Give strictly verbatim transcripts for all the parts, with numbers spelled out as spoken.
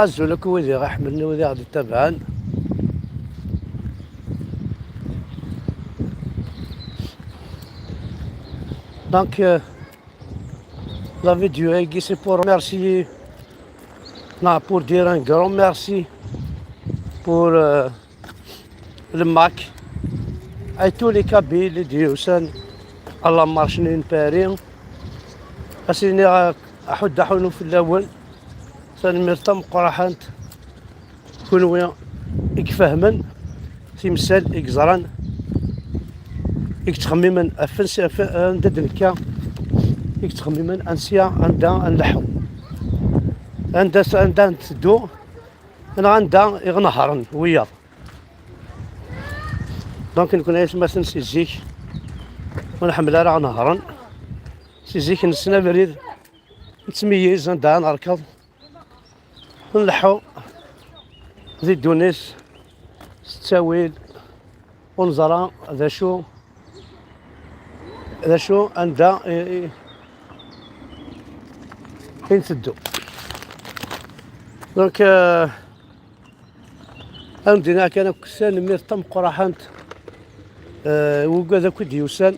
Azul akk wid i ɣ-iḥemmlen, wid i ɣ-d-ittabaɛen. Donc, euh, la vidéo-agi, c'est pour remercier, non, pour dire un grand merci pour, euh, le Mac et tous les Kabyles i d-yusan à la marche n Paris. Ad s-iniɣ aḥuddu aḥunu fell-awen. Tanemmirt tameqqrant. Kunwi i ifehmen timsal, i yeẓran, i yettxemmimen ɣef ansi, ɣef anda d-nekka, i yettxemmimen ansi, anda ad nleḥḥu, anda, anda nteddu, neɣ anda i ɣ-nehhren wiyaḍ. Donc, nekkni aytmaten si zik ur nḥemmel ara ɣ-nehren. Si zik nessen abrid, nettmeyyiz anda ad nerkeḍ, nleḥḥu di ddunit s ttawil, ur neẓra d acu, d acu anda i, i, i nteddu. Donc, euh, ad m-d-iniɣ kan akk tanemmirt tameqqrant, eh, i wigad akk i d-yusan.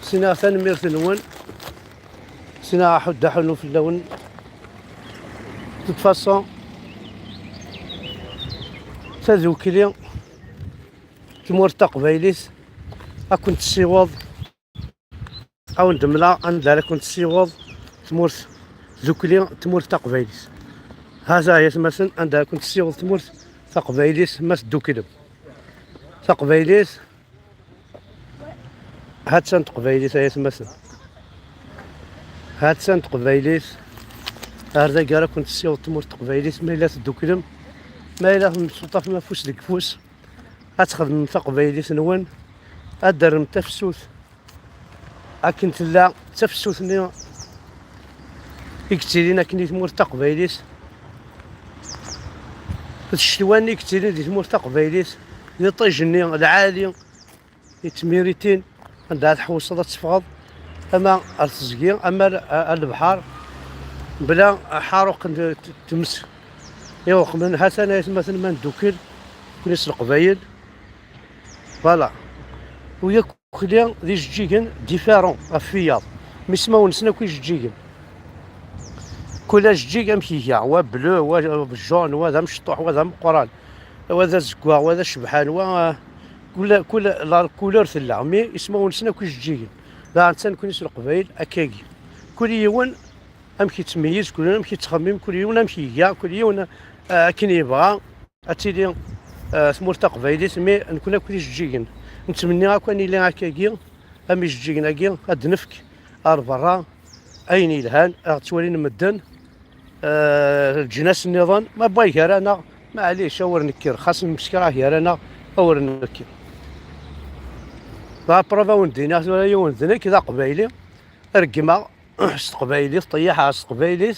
Sinaɣ tanemmirt-nwen, sinaɣ aḥuddu aḥunu fell-awen. De toute façon, tadukli, tmurt taqbaylit, ad kent-tessiweḍ. Ad wen-d-mleɣ anda ara kent-tessiweḍ tmurt tdukli, tmurt taqbaylit. Haza ay atmaten anda ara kent-tessiweḍ tmurt taqbaylit ma tedduklem. Taqbaylit, ha-tt-an teqbaylit ay atmaten. Ha-tt-an teqbaylit. Ar dagi ara kent-tessiweḍ tmurt teqbaylit ma yella tedduklem, ma yella temsuṭṭafem afus deg ufus, ad txedmem taqbaylit-nwen, ad d-terrem tafsut akken tella, d tafsut-nni i yettilin akken i tmurt taqbaylit, d ccetwa-nni i yettilin di tmurt taqbaylit, d iṭij-nni lɛali i tmiritin, anda ad tḥewseḍ ad teffɣeḍ, ama ar teẓgi, ama ar, ar lebḥer, bla ḥaruq n t-, t-, tmes. Iwqmen, ha-t-an ay atmaten ma neddukel, nekkni s Leqbayel. Voilà. U yakk akli d ijeǧǧigen différents ɣef wiyaḍ. Mi ismawen-nsen akk ijeǧǧigen. Kul ajeǧǧig amek iga, wa bleu, wa jaune, wa d amecṭuḥ, wa d ameqqran, wa d azeggaɣ, wa d acebḥan, wa, kul, kul la couleur tella, mais ismawen-nsen akk ijeǧǧigen. Daɣen d ta nekkni s Leqbayel akkagi. Kul yiwen amek yettmeyyiz, kul yiwen amek yettxemmim, kul yiwen amek iga, kul yiwen, ah, akken yebɣa ad tili, ah, tmurt taqbaylit, mais nekkni akk d ijeǧǧigen. Nettmenni akk ad nili akkagi, am ijeǧǧigen-agi, ad d-nefk ar berra ayen yelhan, ad ɣ-ttwalin medden, ah, leǧnas nniḍen, ma wwa gar-aneɣ, maɛlic, awer nekker, xas nemsekra gar-aneɣ, awer nekker. La preuve, ad wen-d-iniɣ tura, yiwen d nekk d aqbayli, reggmeɣ s teqbaylit, ṭeyyaḥeɣ s teqbaylit,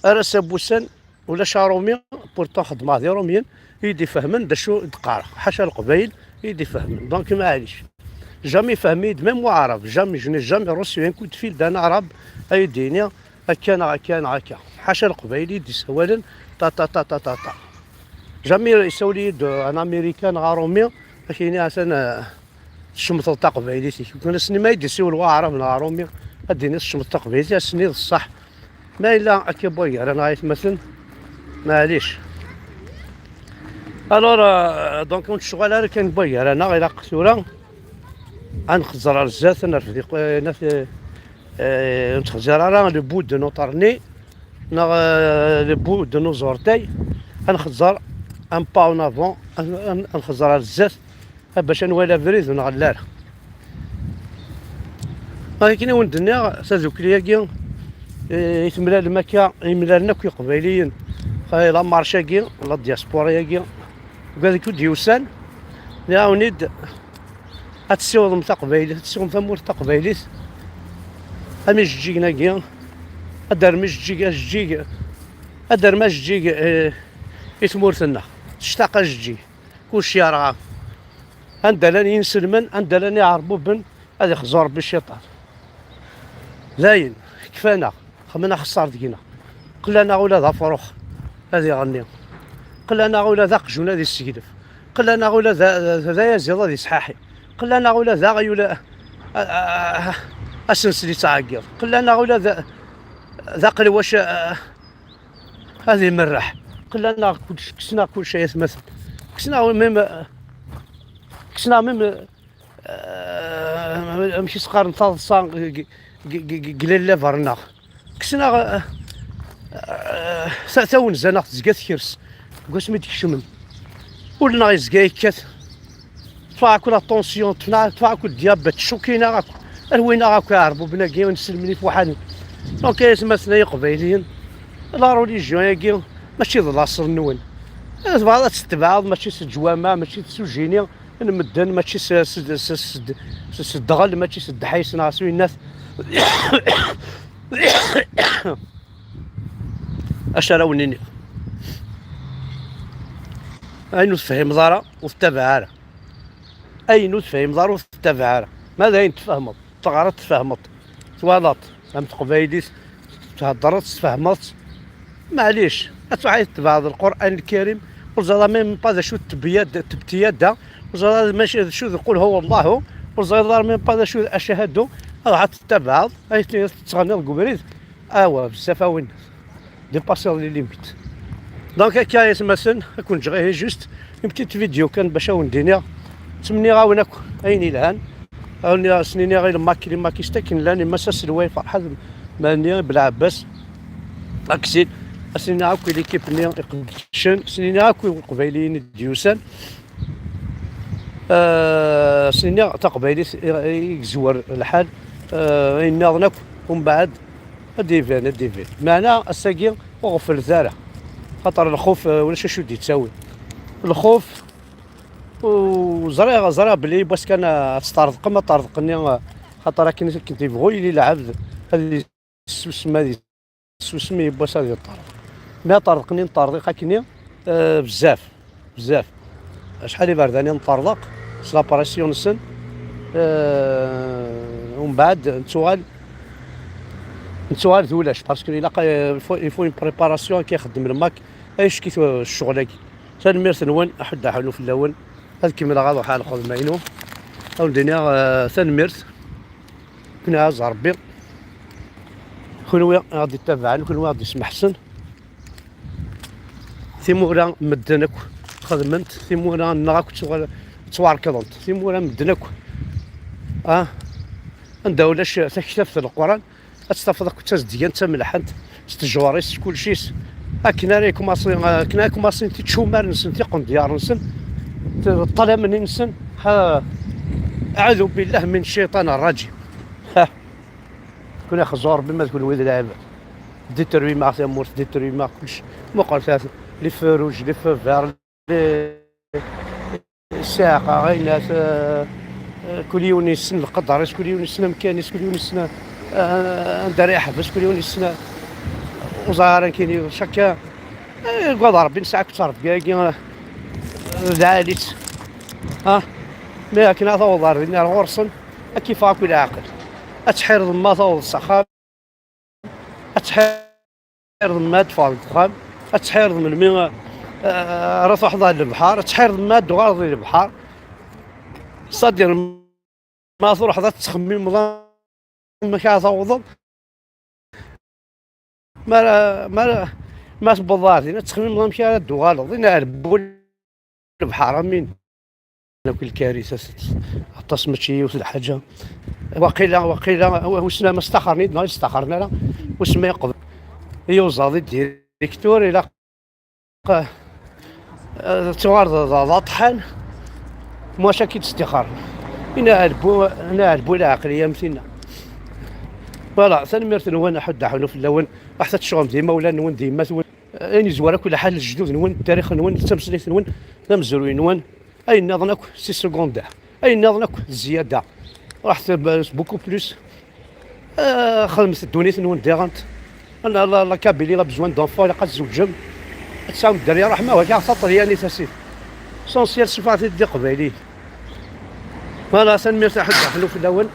ar ass-a n wussan, ulac aṛumi, pourtant xeddmeɣ d iṛumyen, i yi-d-ifehmen d acu i d-qqareɣ, ḥaca Leqbayel i yi-d-ifehmen. Donc, maɛlic. Jamais fehmi-d, même waɛrab, jamais, je n'ai jamais reçu un coup de fil d'un arabe, a yi-d-yini akka neɣ akka neɣ akka. Ḥaca Leqbayel i yi-d-issawalen, ta, ta, ta, ta, ta, ta. Jamais isawel-iyi-d un américain neɣ aṛumi, a k-yini atan, eh, tcemteḍ taqbaylit-ik. Ken ass-nni ma i d-isiwel waɛrab neɣ aṛumi, ad d-iniḍ tcemteḍ taqbaylit, ass-nni d ṣṣeḥ. Ma yella akka n waygar-aneɣ ay atmaten, maɛlic. Alors, euh, donc, ur nettcuɣal ara kan n waygar-aneɣ, ilaq tura ad nxezzer ar zdat, ad nerfed iq-, eh, naf-, eh, ur nettxezzer ara le bout de notre nez, neɣ, eh, le bout de nos orteils, ad nxezzer un pas en avant, ad, ad, ad nxezzer ar zdat, a bac ad nwali abrid ur nɣelli ara. Akken i wen-d-nniɣ, tadukli-agi, eh, i temlalem akka, imlalen akk iqbayliyen, eh, la marche-agi, la diaspora-agi, deg wad akk d-yusan, nniɣ-awen-id, ad tessiwḍem taqbaylit, ad tessiwḍem tamurt taqbaylit, am ijeǧǧigen-agi, ad d-terrem ijeǧǧig, ajeǧǧig, ad d-terrem ajeǧǧig, eh, i tmurt-nneɣ. Tectaq ajeǧǧig. Kullec yerɣa. Anda llan yinselmen, anda llan iɛerbuben, ad ixzu Rebbi cciṭan. Dayen, kfan-aɣ, xemmen axeṣṣar deg-neɣ. Qlan-aɣ ula d afrux. ad iɣenni. Qlan-aɣ ula d aqjun ad isseglef. Qlan-aɣ ula d, d, d ayaziḍ ad isḥaḥi. Qlan-aɣ ula d aɣyul a, a, a, asensel ittɛeggiḍ. Qlan-aɣ ula d, d aqelwac a, a, ad imerreḥ. Qlan-aɣ kullec, kksen-aɣ kullec ay atmaten. Kksen-aɣ même, kksen-aɣ même, eh, amek i s-qqaren, taḍsa g-, g-, g-, g-, g-, lalla bar-nneɣ. Kksen-aɣ, eh, eh, ta-, tawenza-nneɣ tezga tekres. Deg wasmi d-kecmen. Ul-nneɣ yezga yekkat. Ṭṭfeɣ akk la tension, ṭṭfeɣ, ṭṭfeɣ akk diabète, ccukin-aɣ akk. Rwin-aɣ akk iɛerbuben-agi, ur nselmen i fuḥanen. Donc, ay atmaten ay iqbayliyen, la religion-agi mačči d laṣel-nwen. Tebɣiḍ ad tt-tebɛeḍ, mačči s leǧwameɛ, mačči s ujini n medden, mačči s, s, s, s, s, s ddɣel, mačči s ddḥis neɣ s winnat. Acu ara wen-iniɣ? Ayen ur tefhimeḍ ara, ur tettabaɛ ara. Ayen ur tefhimeḍ ara, ur tettabaɛ ara. Ma d ayen tfehmeḍ, teɣriḍ, tfehmeḍ, twalaḍ, am teqbaylit, theddreḍ, tfehmeḍ, maɛlic, ad truḥ ad tebɛeḍ Lqur'an Lkarim, ur ẓriḍ même pas d acu tebtiyada, ur ẓriḍ d acu d Qul huwa Allahu, ur ẓriḍ ara même pas d acu d acahadu, ad truḥ ad tettabaɛeḍ, ad tettɣenniḍ deg ubrid, awa, bezzaf a win. Dépasser les limites. Donc, akka ay atmaten, ad ken-ǧǧeɣ ihi juste une petite vidéo kan bac ad wen-d-iniɣ. Ttmenniɣ-awen akk ayen yelhan. Ad wen-as-niniɣ i lmak, les makistes akken llan, yemma-s aselway Ferḥat Mhenni Belɛebbas, Aksil. Ad s-niniɣ akk i l'équipe-nni iqeddcen, ad s-niniɣ akk i Iqbayliyen i d-yusan. Ah, s-nniɣ taqbaylit i, i yezwer lḥal, ah, ayen nniḍen akk, umbeɛd ad d-iban, ad d-iban. Meɛna ass-agi ur ɣefflet ara, xaṭer lxuf, ah, ulac acu d-ittawin. Lxuf, u ẓriɣ, ẓriɣ belli yiwwas kan, ah, ad tṭerḍqem, ad ṭerḍqen-nni, ah, xaṭer akken, akken tibɣu yili lɛebd ad yessusem, ad yessusem yiwwas ad iṭṭerḍeq. Mi ad ṭerḍqen-nni neṭṭerḍiq akkenni, ah, bezzaf. Bezzaf. Acḥal iberdan i neṭṭerḍeq s la pression-nsen, euh, umbeɛd nettuɣal, nettuɣal d ulac, parce que ilaq, euh, il faut, il faut une préparation, akka ixeddem lmak, ay ccek-it ccɣel-agi. Tanemmirt-nwen, aḥuddu aḥunnu fell-awen, ad kemmleɣ ad ruḥeɣ ɣer lxedma-inu, ad wen-d-iniɣ, euh, tanemmirt. Ken ɛaz Rebbi. Kunwi i ɣ-d-ittabaɛen, kunwi i ɣ-d-ismeḥsen. Timura n medden akk xedment, timura-nneɣ akk ttuɣal-, ttwarkḍent. Timura n medden akk. Ah, anda ulac taktabt n Leqran, ad tt-tafeḍ akk d tazedgant, d tamelḥant. S ttejur-is, s kullec-is. Akken ara ikumaṣi, akken ara ikumaṣin tičumar-nsen, tiqendyar-nsen, ṭṭlamen-nsen. Ha, أعوذ بالله من الشيطان الرجيم. Ha. Kun ixeẓẓu Rebbi ma d kunwi d lɛibad. Détruimeɣ tamurt, détruimeɣ kullec. Muqel ta-, les feux rouges, les feux verts, les, ssiɛqa, ɣaynat, eh, eh, kul yiwen yessen lqedr-is, kul yiwen yessen amkan-is, kul yiwen yessen, eh, anda ara yeḥbes, kul yiwen yessen, eh, ur ẓriɣ ara nekkini, chacun, eh, igad Rebbi, nesɛa akk ttrebga-agi, eh, d lɛali-tt. Ha? Mi akken ad taweḍ ar din, ar ɣur-sen, ad k-iffeɣ akk leɛqel. Ad tḥirdeḍ ma tawḍeḍ s axxam, ad tḥirdeḍ ma ad teffɣeḍ deg uxxam, ad tḥirdeḍ melmi, eh, ara truḥeḍ ar lebḥer, ad tḥirdeḍ ma ad d-tuɣaleḍ di lebḥer. C'est-à-dire, ma truḥeḍ ad tettxemmimeḍ amek ara tawḍeḍ. Ma ara, ma ara, ma tewweḍ ar din, ad tettxemmimeḍ amek ara d-tuɣaleḍ. Ina ɛelbu lebḥer, amin. Akk lkarisa, aṭas, mačči yiwet lḥaǧa. Waqila, waqila, wissen ma staxren-id neɣ ur staxren ara. Wissen ma yeqbel. Iyuzaḍ i directeur, ilaq, eh, tuɣal d, d, d aṭḥan. Maca ki d-stixaren. Ina ɛelbu, ina ɛelbu lɛaqliya am tinna. Voilà, tanemmirt-nwen, aḥuddu aḥunnu fell-awen. Aḥet ad tecɣem d imawlan-nwen, d yemma-twen. Ayen yezwar akk lḥal, lejdud-nwen, tarix-nwen, tameslayt-nwen, d amezruy-nwen. Ayen nniḍen akk, c'est secondaire. Ayen nniḍen akk, d zzyada. Ruḥet, euh, beaucoup plus. Euh, xedmet ddunit-nwen diɣen. La, la, la Kabylie a besoin d'enfants, ilaq ad tzewǧem. Ad tesɛum dderya, ruḥem, ah, wagi, taṭelyanit, a sidi. L'essentiel, sufɣet-id d iqbayliyen. Voilà, tanemmirt, aḥuddu aḥunnu fell-awen.